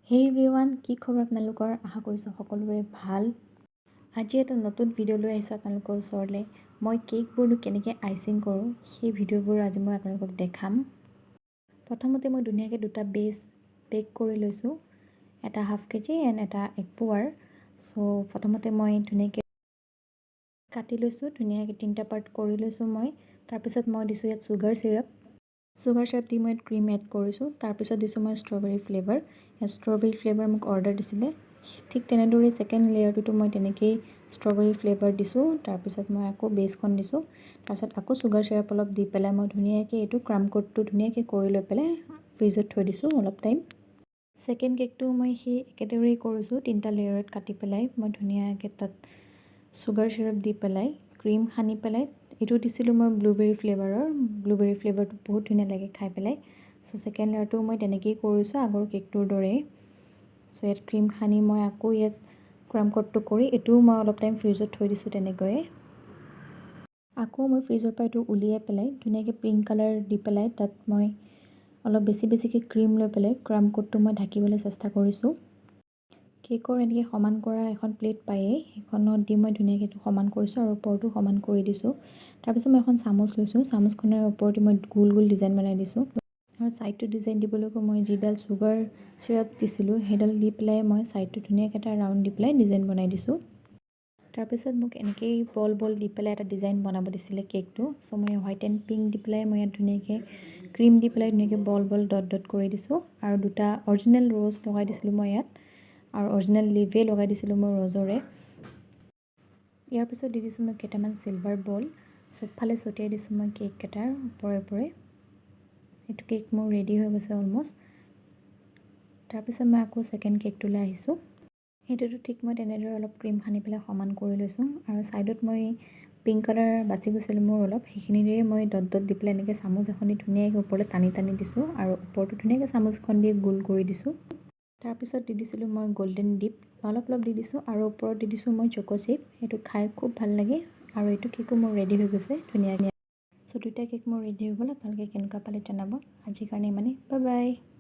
হে এভৰিৱান, কি খবৰ আপোনালোকৰ? আশা কৰিছোঁ সকলোৰে ভাল। আজি এটা নতুন ভিডিঅ' লৈ আহিছোঁ আপোনালোকৰ ওচৰলৈ। মই কেকবোৰনো কেনেকৈ আইচিং কৰোঁ, সেই ভিডিঅ'বোৰ আজি মই আপোনালোকক দেখাম। প্ৰথমতে মই ধুনীয়াকৈ দুটা বেছ বেক কৰি লৈছোঁ, এটা হাফ কেজি এণ্ড এটা এক পোৱাৰ। চ' প্ৰথমতে মই ধুনীয়াকৈ কাটি লৈছোঁ, ধুনীয়াকৈ তিনিটা পাৰ্ট কৰি লৈছোঁ মই। তাৰপিছত মই দিছোঁ ইয়াত চুগাৰ চিৰাপ। চুগাৰ চিৰাপ দি মই ইয়াত ক্ৰীম এড কৰিছোঁ। তাৰপিছত দিছোঁ মই ষ্ট্ৰবেৰী ফ্লেভাৰ। ষ্ট্ৰবেৰী ফ্লেভাৰ মোক অৰ্ডাৰ দিছিলে। ঠিক তেনেদৰেই ছেকেণ্ড লেয়াৰটোতো মই তেনেকেই ষ্ট্ৰবেৰী ফ্লেভাৰ দিছোঁ। তাৰপিছত মই আকৌ বেছখন দিছোঁ। তাৰপিছত আকৌ চুগাৰ চিৰাপ অলপ দি পেলাই মই ধুনীয়াকৈ এইটো ক্ৰাম কোটটো ধুনীয়াকৈ কৰি লৈ পেলাই ফ্ৰিজত থৈ দিছোঁ অলপ টাইম। ছেকেণ্ড কেকটো মই সেই একেদৰেই কৰিছোঁ। তিনিটা লেয়াৰত কাটি পেলাই মই ধুনীয়াকৈ তাত চুগাৰ চিৰাপ দি পেলাই, ক্ৰীম সানি পেলাই এইটো দিছিলোঁ মই ব্লুবেৰী ফ্লেভাৰৰ। ব্লুবেৰী ফ্লেভাৰটো বহুত ধুনীয়া লাগে খাই পেলাই। চ' ছেকেণ্ড লেয়াৰটো মই তেনেকেই কৰিছোঁ আগৰ কেকটোৰ দৰেই। চ' ইয়াত ক্ৰীম সানি মই আকৌ ইয়াত ক্ৰাম কোটটো কৰি এইটোও মই অলপ টাইম ফ্ৰিজত থৈ দিছোঁ তেনেকৈয়ে। আকৌ মই ফ্ৰিজৰ পৰা এইটো উলিয়াই পেলাই ধুনীয়াকৈ পিংক কালাৰ দি পেলাই তাত মই অলপ বেছি বেছিকৈ ক্ৰীম লৈ পেলাই ক্ৰাম কোটটো মই ঢাকিবলৈ চেষ্টা কৰিছোঁ। কেকৰ এনেকৈ সমান কৰা এখন প্লেট পায়েই, সেইখনত দি মই ধুনীয়াকৈ এইটো সমান কৰিছোঁ আৰু ওপৰটো সমান কৰি দিছোঁ। তাৰপিছত মই এখন চামুচ লৈছোঁ। চামুচখনৰ ওপৰতে মই গোল গোল ডিজাইন বনাই দিছোঁ আৰু ছাইডটো ডিজাইন দিবলৈকো মই যিডাল চুগাৰ চিৰাপ দিছিলোঁ, সেইডাল দি পেলাই মই ছাইডটো ধুনীয়াকৈ এটা ৰাউণ্ড দি পেলাই ডিজাইন বনাই দিছোঁ। তাৰপিছত মোক এনেকেই বল বল দি পেলাই এটা ডিজাইন বনাব দিছিলে কেকটো। চ' মই হোৱাইট এণ্ড পিংক দি পেলাই মই ইয়াত ধুনীয়াকৈ ক্ৰীম দি পেলাই ধুনীয়াকৈ বল বল ডট ডট কৰি দিছোঁ আৰু দুটা অৰিজিনেল ৰ'জ লগাই দিছিলোঁ মই ইয়াত আৰু অৰিজিনেল লিভেই লগাই দিছিলোঁ মই ৰ'জৰে। ইয়াৰ পিছত দি দিছোঁ মই কেইটামান চিলভাৰ বল। চবফালে ছটিয়াই দিছোঁ মই কেককেইটাৰ ওপৰে ওপৰে। এইটো কেক মোৰ ৰেডি হৈ গৈছে অলমষ্ট। তাৰপিছত মই আকৌ ছেকেণ্ড কেকটোলৈ আহিছোঁ। সেইটোতো ঠিক মই তেনেদৰে অলপ ক্ৰীম সানি পেলাই সমান কৰি লৈছোঁ আৰু ছাইডত মই পিংক কালাৰ বাচি গৈছিলে মোৰ অলপ, সেইখিনিৰে মই ডট ডট দি পেলাই এনেকৈ চামুচ এখন দি ধুনীয়াকৈ ওপৰলৈ টানি টানি দিছোঁ আৰু ওপৰটো ধুনীয়াকৈ চামুচ এখন দি গোল কৰি দিছোঁ। তাৰপিছত দি দিছিলোঁ মই গল্ডেন ডিপ অলপ অলপ দি দিছোঁ আৰু ওপৰত দি দিছোঁ মই চক' চিপ। সেইটো খাই খুব ভাল লাগে আৰু এইটো কেকো মোৰ ৰেডি হৈ গৈছে ধুনীয়া। চ' দুইটা কেক মোৰ ৰেডি হৈ গ'ল। আপোনালোকে কেনেকুৱা পালে জনাব। আজিৰ কাৰণে ইমানেই। Bye bye.